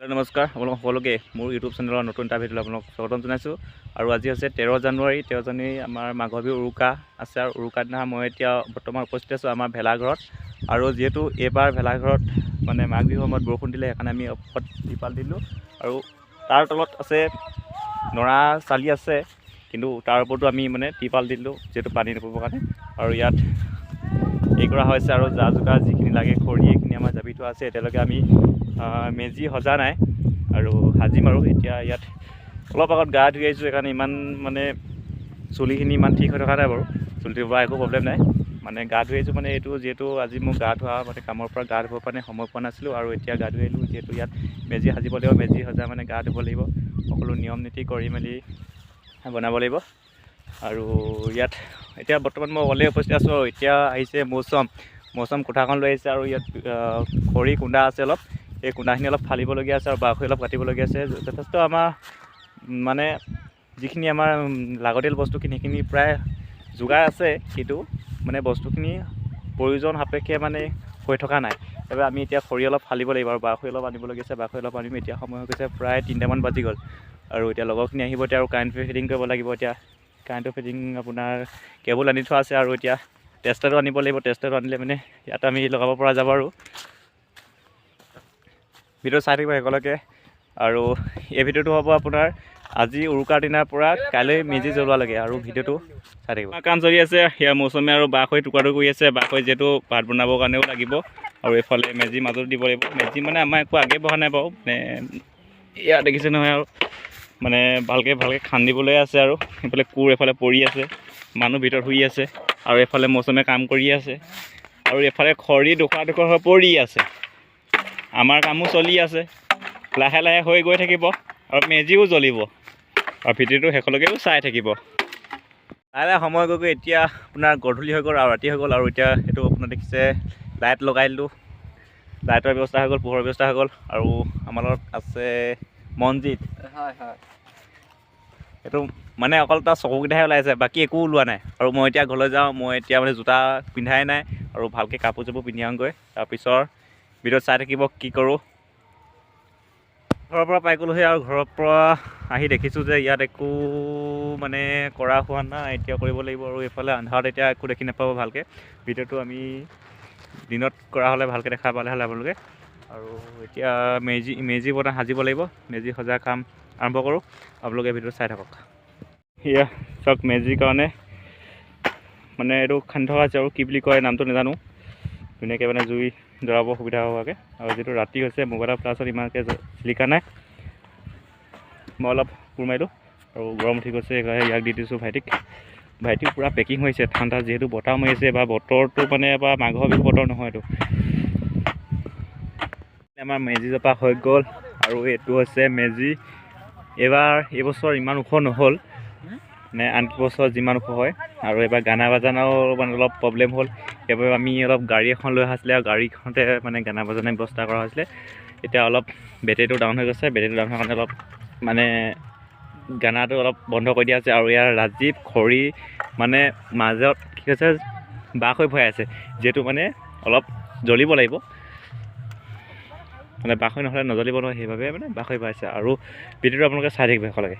নমস্কাৰ আপোনালোক সকলোকে মোৰ ইউটিউব চেনেলৰ নতুন এটা ভিডিঅ'লৈ আপোনালোক স্বাগতম জনাইছোঁ। আৰু আজি হৈছে 13 জানুৱাৰী। 13 জানুৱাৰী আমাৰ মাঘৰ বিহু উৰুকা আছে আৰু উৰুকাৰ দিনা মই এতিয়া বৰ্তমান উপস্থিত আছোঁ আমাৰ ভেলাঘৰত। আৰু যিহেতু এইবাৰ ভেলাঘৰত মানে মাঘ বিহুৰ সময়ত বৰষুণ দিলে, সেইকাৰণে আমি ওপৰত ত্ৰিপাল দিলোঁ আৰু তাৰ তলত আছে নৰা চালি আছে, কিন্তু তাৰ ওপৰতো আমি মানে ত্ৰিপাল দিলোঁ, যিহেতু পানী নপৰিবৰ কাৰণে। আৰু ইয়াত এই কৰা হৈছে আৰু যা যোগাৰ যিখিনি লাগে, খৰি এইখিনি আমাৰ জাপি থোৱা আছে। এতিয়ালৈকে আমি মেজি সজা নাই আৰু সাজিম। আৰু এতিয়া ইয়াত অলপ আগত গা ধুই আহিছোঁ, সেইকাৰণে ইমান মানে চুলিখিনি ইমান ঠিক হৈ থকা নাই বাৰু। চুলিটোৰ পৰা একো প্ৰব্লেম নাই। মানে গা ধুই আহিছোঁ, মানে এইটো যিহেতু আজি মোৰ গা ধোৱা মানে কামৰ পৰা গা ধুবৰ কাৰণে সময় পোৱা নাছিলোঁ আৰু এতিয়া গা ধুই আহিলোঁ, যিহেতু ইয়াত মেজি সাজিব লাগিব। মেজি সজা মানে গা ধুব লাগিব, সকলো নিয়ম নীতি কৰি মেলি বনাব লাগিব। আৰু ইয়াত এতিয়া বৰ্তমান মই অকলেই উপস্থিত আছোঁ। আৰু এতিয়া আহিছে মৌচম। মৌচম কুঠাৰখন লৈ আহিছে আৰু ইয়াত খৰি কুন্দা আছে অলপ, এই কুন্দাখিনি অলপ ফালিবলগীয়া আছে আৰু বাঁহখৰি অলপ কাটিবলগীয়া আছে। যথেষ্ট আমাৰ মানে যিখিনি আমাৰ লাগতিয়াল বস্তুখিনি, সেইখিনি প্ৰায় যোগাৰ আছে, কিন্তু মানে বস্তুখিনি প্ৰয়োজন সাপেক্ষে মানে হৈ থকা নাই। সেইবাবে আমি এতিয়া খৰি অলপ ফালিব লাগিব আৰু বাঁহখৰি অলপ আনিবলগীয়া আছে। বাঁহখৰি অলপ আনিম। এতিয়া সময় হৈ গৈছে, প্ৰায় 3টামান বাজি গ'ল আৰু এতিয়া লগৰখিনি আহিব। এতিয়া আৰু কাৰেণ্ট ফিটিং কৰিব লাগিব। এতিয়া কাৰেণ্টৰ ফিটিং আপোনাৰ কেবুল আনি থোৱা আছে আৰু এতিয়া টেষ্টাৰটো আনিব লাগিব। টেষ্টাৰটো আনিলে মানে ইয়াত আমি লগাব পৰা যাব। আৰু ভিডিঅ' চাই থাকিব শেষলৈকে। আৰু এই ভিডিঅ'টো হ'ব আপোনাৰ আজি উৰুকাৰ দিনাৰ পৰা কাইলৈ মেজি জ্বলোৱালৈকে আৰু ভিডিঅ'টো চাই থাকিব। কাম চলি আছে। সেয়া মৌচুমী আৰু বাঁহ খৰি টুকুৰা টুকুৰি কৰি আছে। বাঁহ খৰি যিহেতু ভাত বনাবৰ কাৰণেও লাগিব আৰু এইফালে মেজি মাজত দিব লাগিব। মেজি মানে আমাৰ একো আগে বহা নাই বাৰু। মানে এয়া দেখিছে নহয়, আৰু মানে ভালকৈ ভালকৈ খান্দিবলৈ আছে। আৰু এইফালে কোৰ এইফালে পৰি আছে, মানুহ ভিতৰত শুই আছে আৰু এইফালে মৌচুমে কাম কৰি আছে আৰু এইফালে খৰি ডোখৰা ডোখৰ হৈ পৰি আছে। আমাৰ কামো চলি আছে, লাহে লাহে হৈ গৈ থাকিব আৰু মেজিও জ্বলিব আৰু ভিডিঅ'টো শেষলৈকেও চাই থাকিব। লাহে লাহে সময় গৈ গৈ এতিয়া আপোনাৰ গধূলি হৈ গ'ল আৰু ৰাতি হৈ গ'ল। আৰু এতিয়া এইটো আপোনাৰ দেখিছে, লাইট লগাই দিলোঁ, লাইটৰ ব্যৱস্থা হৈ গ'ল, পোহৰৰ ব্যৱস্থা হৈ গ'ল। আৰু আমাৰ লগত আছে মনজিত। হয় হয় এইটো মানে অকল তাৰ চকুকেইটাহে ওলাই আছে, বাকী একো ওলোৱা নাই। আৰু মই এতিয়া ঘৰলৈ যাওঁ। মই এতিয়া মানে জোতা পিন্ধাই নাই আৰু ভালকৈ কাপোৰ চাপোৰ পিন্ধি আহোঁগৈ। তাৰপিছৰ ভিডিঅ'ত চাই থাকিব কি কৰোঁ। ঘৰৰ পৰা পাই গ'লোহি আৰু ঘৰৰ পৰা আহি দেখিছোঁ যে ইয়াত একো মানে কৰা হোৱা নাই, এতিয়া কৰিব লাগিব। আৰু এইফালে আন্ধাৰত এতিয়া একো দেখি নাপাব ভালকৈ। ভিডিঅ'টো আমি দিনত কৰা হ'লে ভালকৈ দেখা পালে হ'লে আপোনালোকে। আৰু এতিয়া মেজি মেজি বনাই সাজিব লাগিব। মেজি সজা কাম আৰম্ভ কৰোঁ, আপোনালোকে ভিডিঅ'টো চাই থাকক। এয়া চাওক, মেজিৰ কাৰণে মানে এইটো খান্দি থকা আছে আৰু কি বুলি কয় নামটো নাজানো। ধুনীয়াকৈ মানে জুই জ্বলাব সুবিধা হোৱাকৈ। আৰু যিটো ৰাতি হৈছে, মোবাইলৰ ফ্লাছত ইমানকৈ জিলিকা নাই। মই অলপ কোৰ মাৰিলোঁ আৰু গৰম উঠি গৈছে, সেইকাৰণে ইয়াক দি দিছোঁ ভাইটিক। ভাইটি পূৰা পেকিং হৈছে, ঠাণ্ডা যিহেতু বতাহ মাৰিছে বা বতৰটো মানে বা মাঘৰ বিহু বতৰ নহয় এইটো। আমাৰ মেজি জপা হৈ গ'ল আৰু এইটো হৈছে মেজি। এইবাৰ এইবছৰ ইমান ওখ নহ'ল, মানে আনকি বছৰ যিমান ওখ হয়। আৰু এইবাৰ গানা বাজানাও মানে অলপ প্ৰব্লেম হ'ল, সেইবাবে আমি অলপ গাড়ী এখন লৈ অহা আছিলে আৰু গাড়ীখনতে মানে গানা বাজানাৰ ব্যৱস্থা কৰা হৈছিলে। এতিয়া অলপ বেটেৰীটো ডাউন হৈ গৈছে। বেটেৰীটো ডাউন হোৱাৰ কাৰণে অলপ মানে গানাটো অলপ বন্ধ কৰি দিয়া হৈছে। আৰু ইয়াৰ ৰাজীৱ খৰি মানে মাজত কি হৈছে, বাঁহ হৈ ভৰাই আছে, যিহেতু মানে অলপ জ্বলিব লাগিব, মানে বাঁহ খৰি নহ'লে নজ্বলিব নহয়, সেইবাবে মানে বাঁহ খৰি ভৰাইছে। আৰু ভিডিঅ'টো আপোনালোকে চাই থাকিব শেষলৈকে।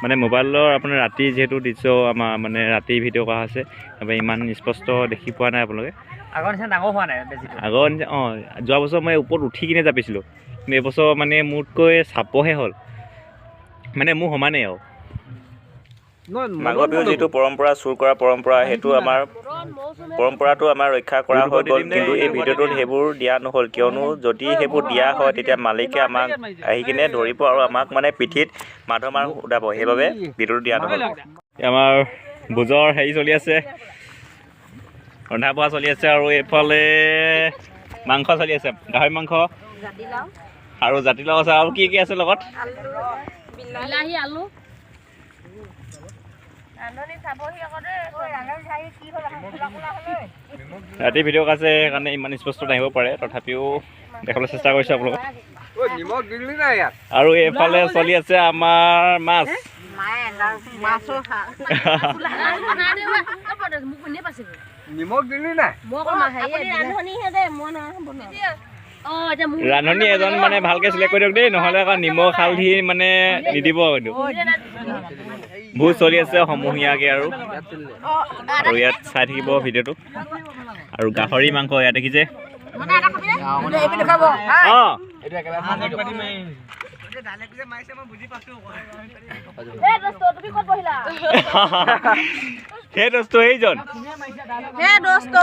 মানে মোবাইলৰ আপোনাৰ ৰাতি যিহেতু দৃশ্য আমাৰ মানে ৰাতি ভিডিঅ' কৰা হৈছে, সেইবাবে ইমান স্পষ্ট দেখি পোৱা নাই আপোনালোকে। আগৰ নিচিনা ডাঙৰ হোৱা নাই বেছিটো। আগৰ নিচিনা অঁ, যোৱা বছৰ মই ওপৰত উঠি কিনে জাপিছিলোঁ, কিন্তু এইবছৰ মানে মোতকৈ চাপৰহে হ'ল, মানে মোৰ সমানেই। আৰু মাঘৰ বিহু যিটো পৰম্পৰা, চুৰ কৰা পৰম্পৰা, সেইটো আমাৰ পৰম্পৰাটো আমাৰ ৰক্ষা কৰা হৈ গ'ল। কিন্তু এই ভিডিঅ'টোত সেইবোৰ দিয়া নহ'ল, কিয়নো যদি সেইবোৰ দিয়া হয় তেতিয়া মালিকে আমাক আহি কিনে ধৰিব আৰু আমাক মানে পিঠিত মাধ মাৰ সোধাব, সেইবাবে ভিডিঅ'টো দিয়া নহ'ল। আমাৰ ভোজৰ হেৰি চলি আছে, ৰন্ধা বঢ়া চলি আছে আৰু এইফালে মাংস চলি আছে, গাহৰি মাংস আৰু জাতিলাও আছে। আৰু কি কি আছে লগত? বিলাহী, আলু। ৰাতি ভিডিঅ' আছে সেইকাৰণে ইমান স্পষ্ট নাহিব পাৰে, তথাপিও দেখাবলৈ চেষ্টা কৰিছোঁ আপোনালোকক। নিমখ দিলি নাই ইয়াত? আৰু এইফালে চলি আছে আমাৰ মাছ। নিমখ দিলি নাই? আপুনি ৰান্ধনীহে দেই, মই নহয় বনোৱা। ৰান্ধনী এজন মানে ভালকে চিলেক্ট কৰি দিয়ক দেই, নহ'লে আকৌ নিমখ হালধি মানে নিদিব। কিন্তু ভোজ চলি আছে সমূহীয়াকৈ আৰু আৰু ইয়াত চাই থাকিব ভিডিঅ'টো। আৰু গাহৰি মাংস ইয়াত দেখিছে। অঁ, সেই দোস্ত এইজন। হে দোস্ত,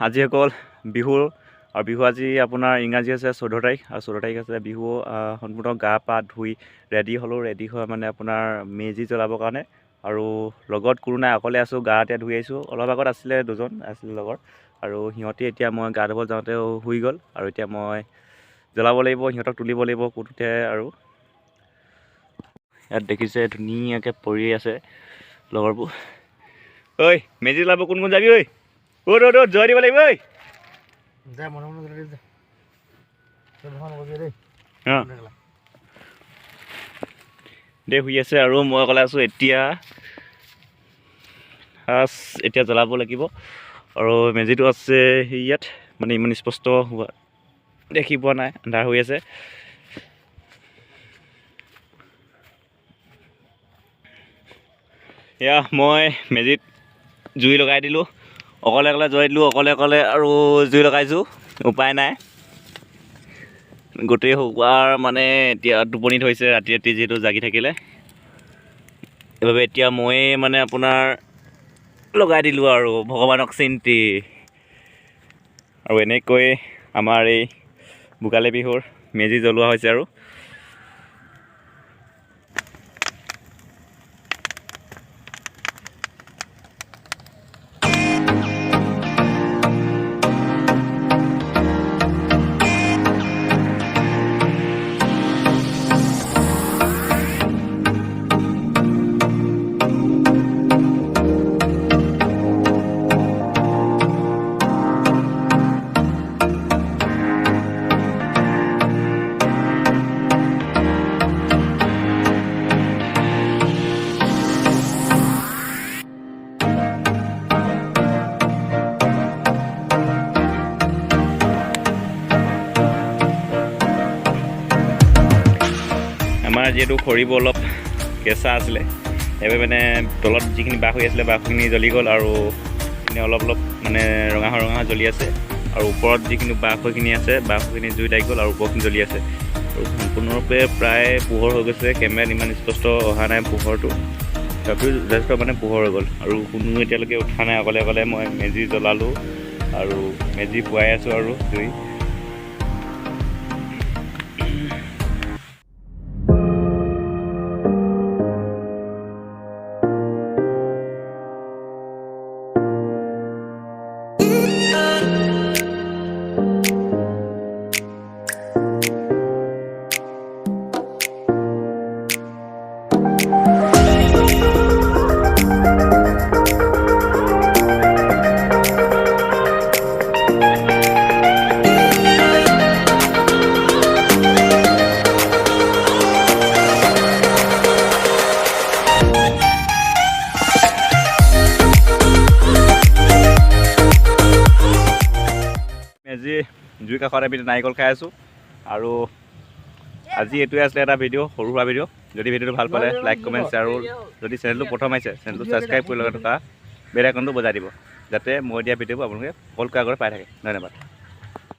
আজি অকল বিহুৰ আৰু বিহু আজি আপোনাৰ ইংৰাজী আছে 14 তাৰিখ আৰু 14 তাৰিখ আছে বিহু। সম্পূৰ্ণ গা পা ধুই ৰেডি হ'লোঁ, ৰেডি হৈ মানে আপোনাৰ মেজি জ্বলাবৰ কাৰণে। আৰু লগত কোনো নাই, অকলে আছোঁ, গা এতিয়া ধুই আহিছোঁ। অলপ আগত আছিলে দুজন আছিলে লগৰ, আৰু সিহঁতি এতিয়া মই গা ধুব যাওঁতে শুই গ'ল। আৰু এতিয়া মই জ্বলাব লাগিব, সিহঁতক তুলিব লাগিব কোটোতে। আৰু ইয়াত দেখিছে ধুনীয়াকৈ পৰি আছে লগৰবোৰ। ঐ মেজি জ্বলাব কোন কোন যাবি? ঐ অ'ত অ'ত অ'ত জয় দিব লাগিব ঐ। দে শুই আছে আৰু মই অকলে আছোঁ এতিয়া। এতিয়া জ্বলাব লাগিব। আৰু মেজিটো আছে ইয়াত, মানে ইমান স্পষ্ট হোৱা দেখি পোৱা নাই, আন্ধাৰ হৈ আছে। এয়া মই মেজিত জুই লগাই দিলোঁ, অকলে অকলে জুই দিলোঁ, অকলে অকলে আৰু জুই লগাইছোঁ, উপায় নাই। গোটেই শুকুৱাৰ মানে এতিয়া টোপনি ধৰিছে, ৰাতি ৰাতি যিহেতু জাগি থাকিলে, সেইবাবে এতিয়া ময়ে মানে আপোনাৰ লগাই দিলোঁ আৰু ভগৱানক চিন্তি। আৰু এনেকৈ আমাৰ এই ভোগালী বিহুৰ মেজি জ্বলোৱা হৈছে। আৰু আমাৰ যিহেতু খৰিবোৰ অলপ কেঁচা আছিলে, সেইবাবে মানে তলত যিখিনি বাঁহ হৈ আছিলে বাঁহখিনি জ্বলি গ'ল। আৰু এনেই অলপ অলপ মানে ৰঙা ৰঙা জ্বলি আছে। আৰু ওপৰত যিখিনি বাঁহখিনি আছে বাঁহখিনি জুই লাগি গ'ল আৰু ওপৰখিনি জ্বলি আছে। আৰু সম্পূৰ্ণৰূপে প্ৰায় পোহৰ হৈ গৈছে, কেমেৰাত ইমান স্পষ্ট অহা নাই পোহৰটো, তথাপিও যথেষ্ট মানে পোহৰ হৈ গ'ল। আৰু কোনো এতিয়ালৈকে উঠা নাই, অকলে অকলে মই মেজি জ্বলালোঁ আৰু মেজি পুৱাই আছোঁ আৰু জুই। মেজি জুই কাষত আমি নাৰিকল খাই আছোঁ। আৰু আজি এইটোৱে আছিলে এটা ভিডিঅ', সৰু সুৰা ভিডিঅ'। যদি ভিডিঅ'টো ভাল পালে লাইক, কমেণ্ট, শ্বেয়াৰ, আৰু যদি চেনেলটো প্ৰথম আহিছে চেনেলটো ছাবস্ক্ৰাইব কৰি লগত থকা বেল আইকনটো বজাই দিব, যাতে মই দিয়া ভিডিঅ'বোৰ আপোনালোকে সকলোতকৈ আগতে পাই থাকে। ধন্যবাদ।